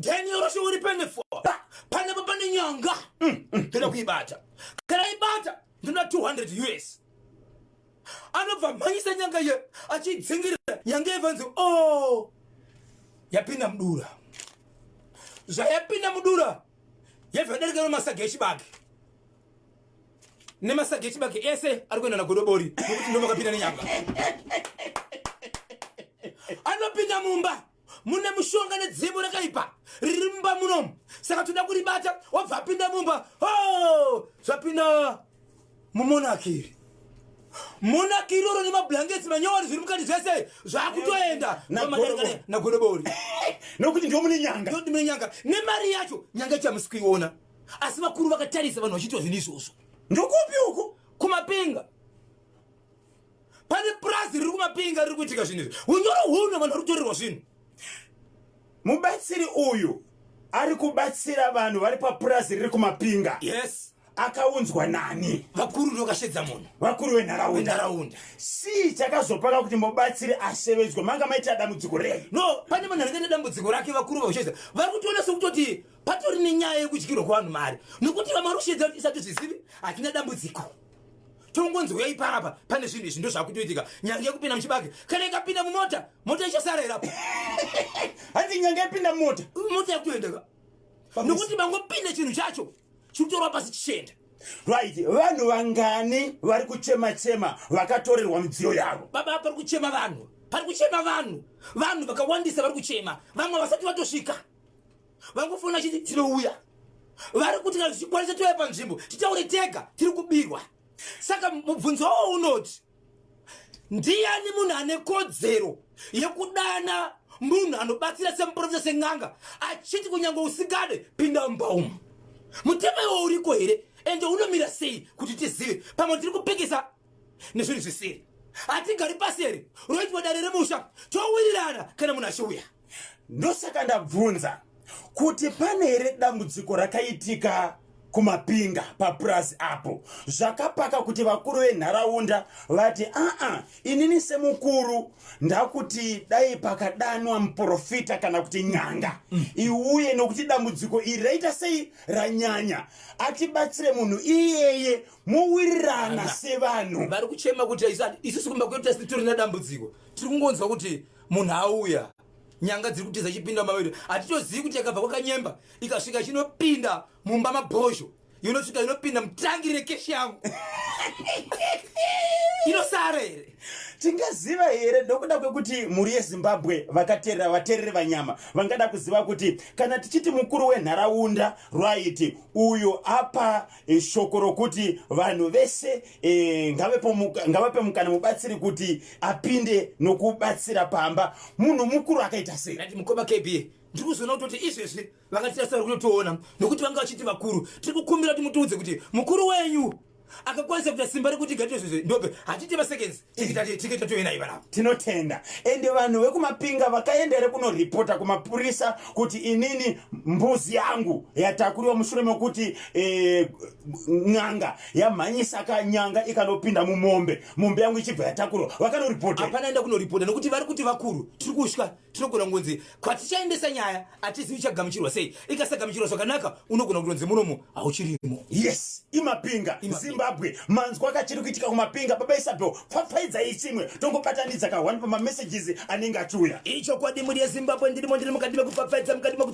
Daniel rosho uri penefo panepo pane nyanga. Ndoda kuibata. Kana ibata ndoda 200 US. Anobva mhanyisa nyanga iye achidzingirira nyanga ivanzi o oh, yapinda mudura. Zvayapinda mudura yabva yadarika nemasaga echibage. Nemasaga echibage ese ari kuenda nagodobori nokuti ndomakapinda nenyanga. Anopinda mumba mune mushonga nedzimu rakaipa riri mumba munomu, saka toda kuribata. Wabva apinda mumba, oh, zvapinda mumonakiri monakiri oro nemablankets manyowani zviri mukati zvese zvakutoenda nagodobori nokuti ndio mune nyanga, ndio mune nyanga nemari yacho. Nyanga yacho hamusi kuiona, asi vakuru vakatarisa vanhu vachiitwa zvinhu izvozvo. Ndokupi uku? Kumapinga. Pane purazi riri kumapinga riri kuitika zvinhu izvi. Unyoro huno, vanhu vari kutorerwa zvinhu. Mubatsiri uyu ari kubatsira vanhu vari papurazi riri kumapinga? Yes. Akaunzwa nani? Vakuru ndokashedza munhu. Vakuru venharaunda? Venharaunda. Sii chakazopaka kuti mubatsiri ashevedzwa? Manga maita dambudziko rei? No, pane munhu anenge nedambudziko rake. Vakuru vakushedza vari kutoona sekutoti patori nenyaya yekudyirwa kwevanhu mari, nokuti vamwe vari kushedza kuti isati zvizivi, hatina dambudziko, tongonzi uyai panapa pane zvinhu izvi. Ndo zvakutoitika. Nyange yekupinda muchibage, kana ikapinda mumota, mota ichasara irapo. Hanzi nyange yapinda mumota? Mota yakutoendeka, nokuti mangopinda chinhu chacho chiri kutorwa pasi chichienda. Right, vanhu vangani vari kuchema chema vakatorerwa midziyo yavo? Baba, pari kuchema vanhu, pari kuchema vanhu, vanhu vakawandisa vari kuchema. Vamwe vasati vatosvika, vangofona chiti tinouya. Vari kuti kana zvichikwanisa touya panzvimbo titaure tega, tiri kubirwa. Saka mubvunzo wawo unoti, ndiani munhu ane kodzero yekudana munhu anobatsira semuprofita, sen'anga, achiti kunyange usingade, pinda mumba umu? Mutemo iwo uriko here, ende unomira sei kuti tizive? Pamwe tiri kupikisa nezvinhu zvisiri. Hatigari pasi here, roitwa dare remusha, towirirana kana munhu achiuya? Ndosaka ndabvunza kuti pane here dambudziko rakaitika kumapinga papurazi apo zvakapaka kuti vakuru venharaunda vati, aa, inini semukuru ndakuti dai pakadanwa muprofita kana kuti nyanga iuye, nokuti dambudziko iri raita sei, ranyanya, atibatsire munhu iyeye, mowirirana sevanhu. Vari kuchema kuti isusu kumba kwedu tasitorina dambudziko, tiri kungonzwa kuti munhu auya, nyanga dziri kutiza chipinda maviri. Hatitozivi kuti yakabva kwakanyemba ikasvika chinopinda mumba mabhozho, inosvika inopinda mutangi recash yangu, inosara here? Tingaziva here, nokuda kwekuti mhuri yeZimbabwe vakateerera, vateereri vanyama vangada kuziva kuti kana tichiti mukuru wenharaunda, right, uyo apa shoko rokuti vanhu vese ngavape mukana mubatsiri kuti apinde nokubatsira pamba, munhu mukuru akaita sei? Ati mukoma KB, ndiri kuzoona kutoti izvezvi vakatirasa vari kutotiona, nokuti vanga vachiti vakuru tiri kukumbira kuti mutiudze kuti mukuru wenyu akakwanisa kuita simba rekuti gaite izvezvi ndope. Hatiti maseconds, tiketi tatoenda ivanapa. Tinotenda. Ende vanhu vekumapinga vakaenda here kunoripota kumapurisa kuti inini mbuzi yangu yatakuriwa mushure mekuti n'anga yamhanyisa kanyanga ikanopinda mumombe, mombe yangu ichibva yatakurwa? Vakanoripota? Hapana enda kunoripota, nokuti vari kuti vakuru tiri kutya, tinogona kungonzi kwatichaendesa nyaya hatizivi ichagamuchirwa sei. Ikasagamuchirwa zvakanaka, unogona kutonzi munomu hauchirimo. Yes, imapinga. Imapinga. Zimbabwe, manzwa kachiri kuitika kumapinga. Baba Isabel, pfapfaidzai chimwe, tongobatanidza ka1 pamamessages anenge achiuya. Ichokwadi, mhuri yeZimbabwe, ndirimo, ndiri mukati mekupfapfaidza, mukati meku